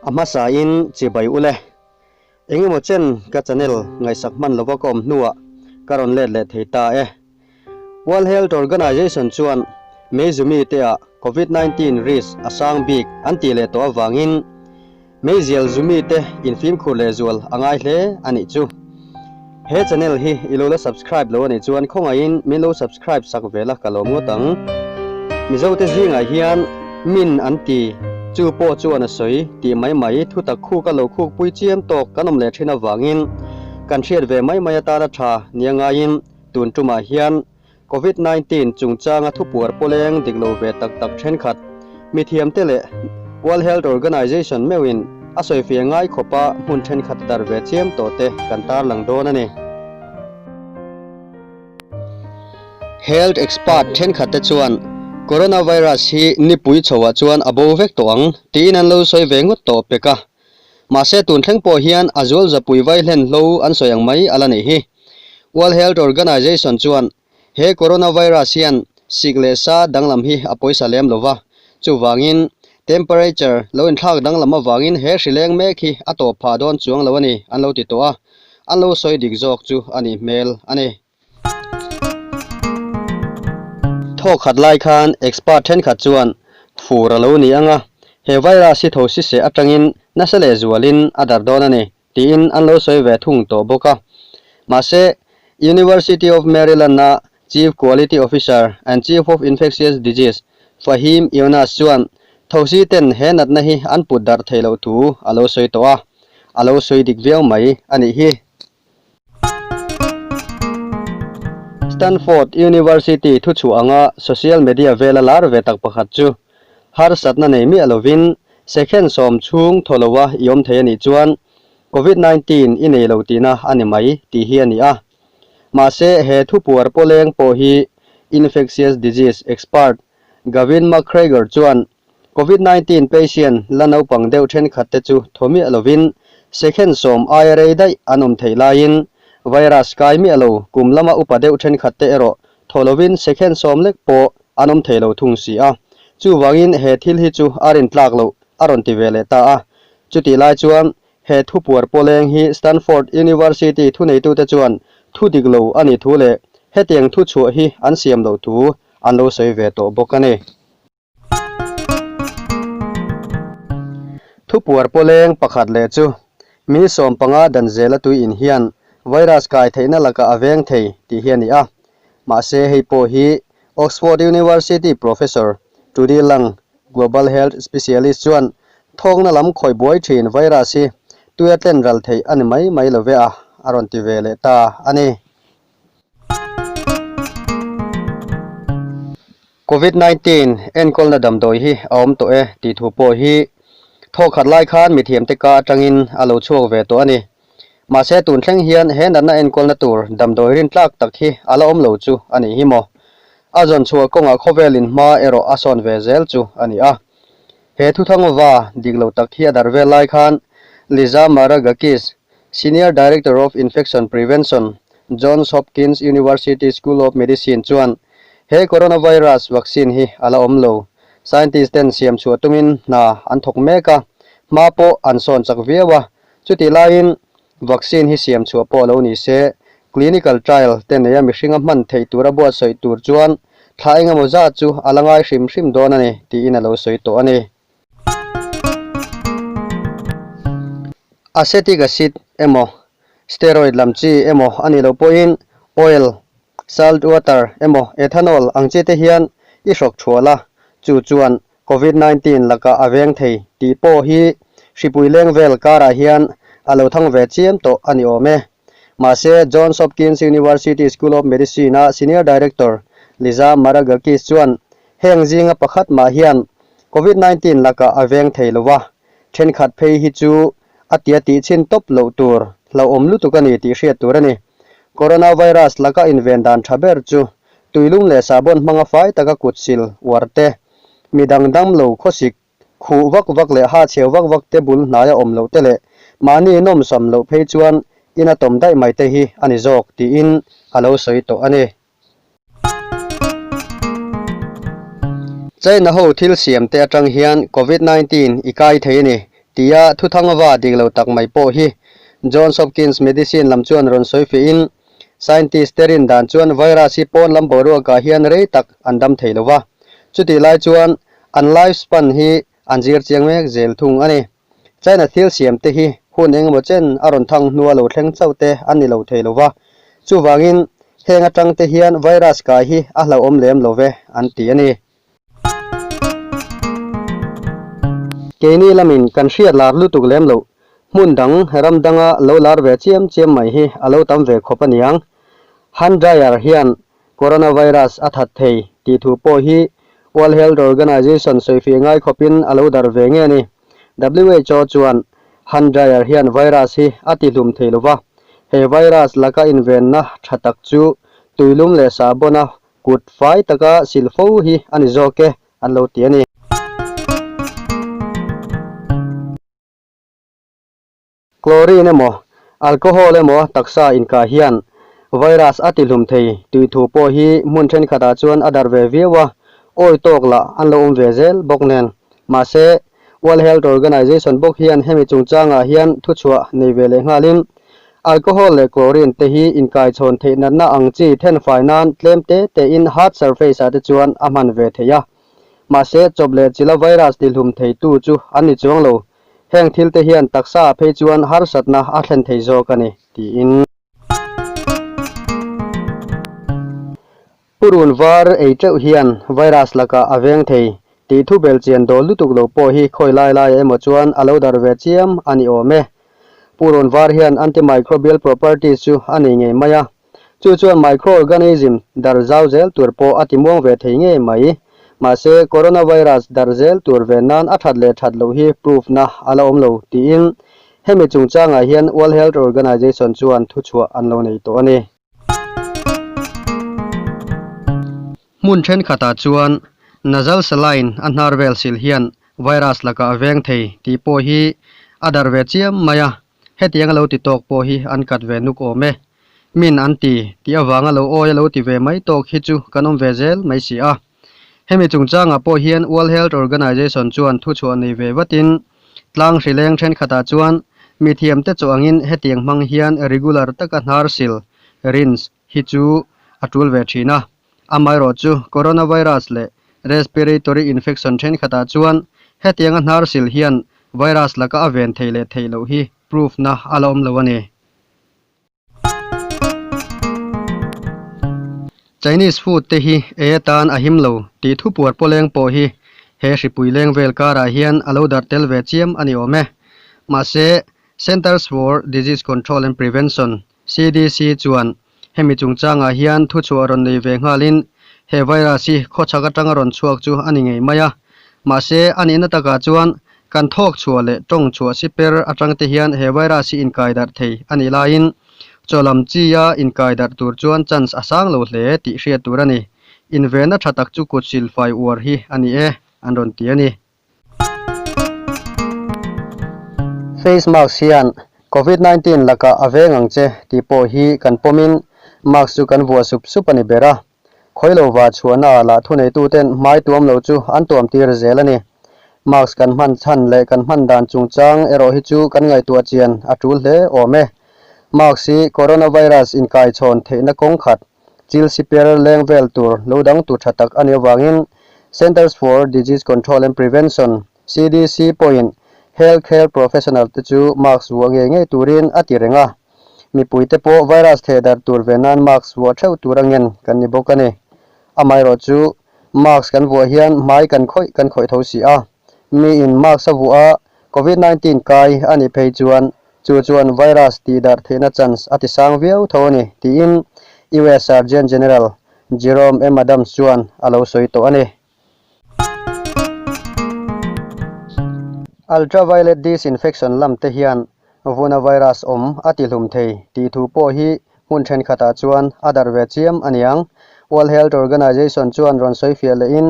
A hmasain chibai ule. Engemaw chen ka channel ngaihsak hman lova ka awm hnuah ka rawn let leh thei ta e. World Health Organization chuan May zumi te ah Covid 19 risk a sang bik an tih leh tawh avangin Meizial zumi te infimkhur leh zual a ngai hle a nih chu. He channel hi i lo la subscribe lo a nih chuan khawngaihin min lo subscribe sak ve la ka lawm ngawt ang. Mizo te zingah hian min an ti, chu pawh chuan a sawi tih mai mai thu tak khuk a lo khuk pui chiam tawk kan awm leh thin avangin kan hriat ve mai mai atana tha nia ngaiin tun tumah hian Covid 19 chungchanga thupuar pawleng dik lo ve tak tak thenkhat, mithiamte leh World Health Organization meuhin a sawifiah ngai khawpa hmun thenkhat darh ve chiam tawh te kan tarlang dawn a ni. Health expert thenkhat te chuan Coronavirus hi nipui chhoah chuan a bo vek tawh ang tiin an lo sawi ve ngawt tawh pek a. Mahse tun thleng pawh hian a zual zapui vai hlen hlo an sawi ang mai a la nih hi. World Health Organization chuan he coronavirus hian sik leh sa danglam hi a pawisa lem lo va, chuvangin temperature lo inthlak danglam avangin he hri leng mek hi a tawp phah dawn chuang lo a ni an lo ti tawh a, an lo sawi dik zawk chu a nih hmel a ni. Thawk khat lai khan expert thenkhat chuan fur a lo ni ang a, he virus hi thosi seh atangin nasa leh zualin a darh dawn a ni tiin an lo sawi ve thung tawh bawk a. Mahse, University of Maryland-a Chief Quality Officer and Chief of Infectious Disease Fahim Yonas chuan thosi ten he natna hi an put darh theih loh thu a lo sawi tawh a, a lo sawi dik viau mai a nih hi. Stanford University thuchhuah anga social media vela lar ve tak pakhat chu harsatna nei miah lovin second sawm chhung thaw loa i awm thei a nih chuan Covid 19 i nei lo tihna a ni mai tih hi a ni a. Mahse he thupuar pawleng pawh hi infectious disease expert Gavin McGregor chuan Covid 19 patient la naupang deuh thenkhat te chu thaw miah lovin second sawm aia rei daih an awm theih laiin virus kai miah lo kum lama upa deuh thenkhat te erawh thaw lovin second sawm lek pawh an awm thei lo thung si a. Chuvangin he thil hi chu a rintlak loh a rawn ti ve leh ta a. Chutih lai chuan he thupuar pawleng hi Stanford University thuneitute chuan thu dik lo a nih thu leh hetiang thuchhuah hi an siam loh thu an lo sawi ve tawh bawk a ni. Thupuar pawleng pakhat leh chu mi 15 dan zela tui in hian virus kai theihna lakah a veng thei tih hi a ni a. Mahse hei pawh hi Oxford University Professor Trudy Lang, Global Health Specialist chuan thawkna lam khawih buai thin virus hi tuia tlen ral theih a ni mai mai lo ve a, a rawn ti ve leh ta a ni. Covid 19 enkawlna damdawi hi a awm tawh e tih thu pawh hi thawk khat lai khan mithiamte ka atangin a lo chhuak ve tawh a ni. Mahse tun thleng hian he natna enkawlna tur damdawi rintlak tak hi a la awm lo chu a nih hi maw? A zawn chhuah kawngah khawvel in hma erawh a sawn ve zel chu a ni a. He thuthangva dik lo tak hi a darh vel lai khan Liza Maragakis, Senior Director of Infection Prevention, Johns Hopkins University School of Medicine chuan he coronavirus vaccine hi a la awm lo. Scientist ten siam chhuah tumin hna an thawk mek a, hma pawh an sawn chak viau a. Chutih laiin vaccine hi siam chhuah pawh lo ni se, clinical trial te neia mihringa hman theih tura buatsaih tur chuan thla engemaw zat chu a la ngai hrim hrim dawn a ni, tiin a lo sawi tawh a ni. Acetic acid emaw, steroid lam chi emaw a nih loh pawhin oil, salt water emaw ethanol ang chi te hian i hrawk thual a, chu chuan Covid 19 lakah a veng thei tih pawh hi hripui leng vel karah hian a lo thang ve chiam tawh a ni awm e. Mahse, Johns Hopkins University School of Medicine-a Senior Director Liza Maragakis chuan Heng zinga pakhat mah hian Covid 19 lakah a veng thei lo va, thenkhat phei hi chu a tia tih chhin tawp loh tur hlauhawm lutuk a ni tih hriat tur a ni. Coronavirus laka inven dan tha ber chu tuilum leh sahbawn hmanga fai taka kut sil uar te, mi dang dam lo khawsik khuh vak vak leh ha chheu vak vak te bul hnaia awm loh te leh mahni nawmsam loh phei chuan in a tawm daih mai te hi a ni zawk tiin a lo sawi tawh a ni. China ho thil siam te atang hian Covid 19 i kai thei a ni. tia thuthang va dik lo tak mai pawh hi Johns Hopkins Medicine lam chuan rawn sawi fihin scientist te rin dan chuan virus hi pawn lam boruakah hian rei tak an dam thei lo va, chutih lai chuan an life span hi an zir chiang mek zel thung a ni. China thil siam te hi hun engemaw chen a rawn thang hnua lo thleng chauh te an ni lo thei lo va, chuvangin heng atang te hian virus kai hi a hlauhawm lem lo ve an ti a ni. Keini lamin kan hriat lar lutuk lem loh hmun dang ram danga lo lar ve chiam chiam mai hi a lo tam ve khawp a niang. Hand dryer hian Coronavirus a that thei tih thu pawh hi World Health Organization sawifiah ngai khawpin a lo dar ve nge a ni. WHO chuan hand dryer hian virus hi a tihlum thei lo va, he virus laka invenna tha tak chu tuilum leh sahbawna kut fai taka sil fo hi a ni zawk e an lo ti a ni. Chlorine emaw, alcohol emaw taksa inkah hian virus a tihlum thei tih thu pawh hi hmun thenkhatah chuan a darh ve viau a, awi tawk lah an lo awm ve zel bawk nen. Mahse, World Health Organization bawk hian hemi chungchangah hian thuchhuah nei ve leh nghalin, alcohol leh chlorine te hi inkaichhawn theih natna ang chi thenfai nan tlem te tein hard surface-ah te chuan a hman ve theih a. Mahse, chawp leh chila virus tihlum theitu chu an ni chuang lo. Heng thil te hian taksa ah phei chuan harsatna a thlen thei zawk a ni, tiin. Purun var ei teuh hian virus lakah a veng thei tih thu bel chian dawl lutuk lo pawh hi khawi lai laiah emaw chuan a lo darh ve chiam a ni awm e. Purun var hian antimicrobial properties chu a nei ngei mai a. Chu chuan microorganism dar zau zel tur pawh a timuang ve thei ngei mai. Mahse, coronavirus dar zel tur ve nan a that leh that loh hi proof na a la awm lo tiin hemi chungchangah hian World Health Organization chuan thuchhuah an lo nei tawh a ni. Hmun thenkhatah chuan nasal saline a hnar vel sil hian virus lakah a veng thei tih pawh hi a darh ve chiam mai a. Hetiang a lo ti tawk pawh hi an kat ve nuk awm e. Min an ti, tih avanga lo awi a lo ti ve mai tawk hi chu kan awm ve zel mai si a. Hemi chungchangah pawh hian World Health Organization chuan thuchhuah nei ve vatin tlang hrileng thenkhatah chuan mithiamte chaw angin hetiang hmang hian regular taka hnar sil, rinse, hi chu a tul ve thin a. Amaherawhchu coronavirus leh respiratory infection thenkhatah chuan hetianga hnar sil hian virus laka a ven theih leh theih loh hi proof na a la awm lo a ni. Chinese food te hi ei atan a him lo tih thupuar pawleng pawh hi he hripui leng vel karah hian a lo darh tel ve chiam a ni awm e. Mahse, Centers for Disease Control and Prevention, CDC, chuan hemi chungchangah hian thuchhuah rawn nei ve nghalin he virus hi khawchhak atanga rawn chhuak chu a ni ngei mai a. Mahse, a nihna takah chuan kan thawk chhuah leh tawng chhuah si per atang te hian he virus hi inkai darh thei a nih laiin chaw lam chia inkai darh tur chuan chance a sang lo hle tih hriat tur a ni. Invenna tha tak chu kut silfai uar hi a ni e, an rawn ti a ni. Face mask hian Covid 19 lakah a veng ang che tih pawh hi kan pawmin mask chu kan vuah sup sup a ni ber a. Khawilova chhuahna ah lah thuneituten hmai tuam lo chu an tuam tir zel a ni. Mask kan hman chhan leh kan hman dan chungchang erawh hi chu kan ngaihtuah chian a tul hle awm e. Mask hi coronavirus inkaichhawn theihna kawng khat, chil siper leng vel tur lo dang tu tha tak a nih avangin Centers for Disease Control and Prevention, CDC, pawhin health care professional te chu mask vuah ngei ngei turin a ti reng a. Mipuite pawh virus theh darh tur ve nan mask vuah theuh tur a ngen kan ni bawk a ni. Amaherawh chu mask kan vuah hian hmai kan khawih kan khawih tho si a. Miin mask a vuah a, Covid 19 kai a nih phei chuan chu chuan virus tih darh theihna chance a ti sang viau tho a ni, tiin US Surgeon General Jerome M Adams chuan a lo sawi tawh a ni. Ultraviolet disinfection lam te hian vuna virus awm a tihlum thei tih thu pawh hi hmun thenkhatah chuan a darh ve chiam a niang. World Health Organization chuan rawn sawifiah lehin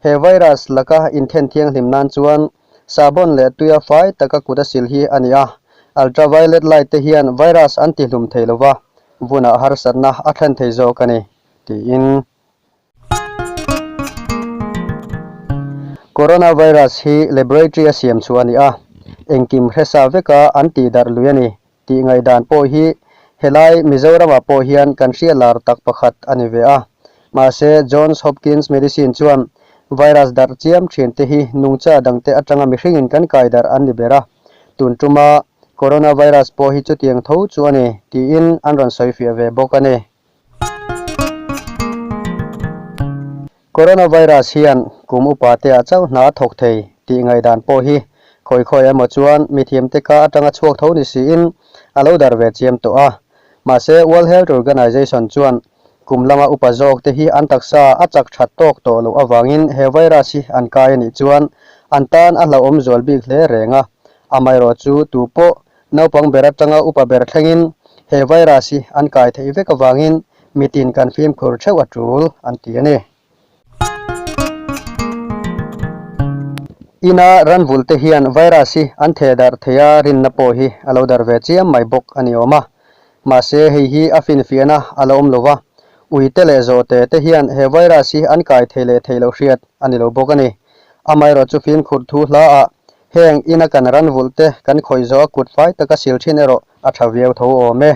he virus laka inthen thianghlim nan chuan sahbawn leh tuia fai taka kut a sil hi a ni a. Ultraviolet light te hian virus an tihlum thei lova, vunah harsatna a thlen thei zawk a ni, tiin. Coronavirus hi laboratory a siam chhuah a ni a. engkim hresa veka an tihdarh lui a ni tih ngaihdan pawh hi helai Mizoramah pawh hian kan hria lar tak pakhat a ni ve a. Mahse, Johns Hopkins Medicine chuan virus darh chiam thin te hi nungcha dangte atanga mihringin kan kai darh an ni ber a, tun tuma coronavirus pawh hi chutiang tho chu a ni tiin an rawn sawi fiah ve bawk a ni. Coronavirus hian kum upa te ah chauh hna a thawk thei tih ngaihdan pawh hi khawi khawi emaw chuan mithiamte ka atanga chhuak tho ni siin a lo dar ve chiam tawh a. Mahse, World Health Organization chuan kum lama upa zawk te hi an taksa a chak that tawk tawh loh avangin he virus hi an kai a nih chuan an tan a hlauhawm zual bik hle reng a. Amaherawh chu tu pawh naupang ber atanga upa ber thlengin he virus hi an kai theih vek avangin Mitin kan fimkhur theuh a tul an ti a ni. Ina ranvul te hian virus hi an theh darh thei a, rinna pawh hi a lo darh ve chiam mai bawk a ni awm a. Mahse hei hi a finfiahna a la awm lo va, uite leh zawhte te hian he virus hi an kai thei leh thei loh hriat a ni lo bawk a ni. Amaherawh chu fimkhur thu hla ah heng ina kan ranvulh te kan khawih zawh a kut fai taka sil thin erawh a tha viau tho awm e.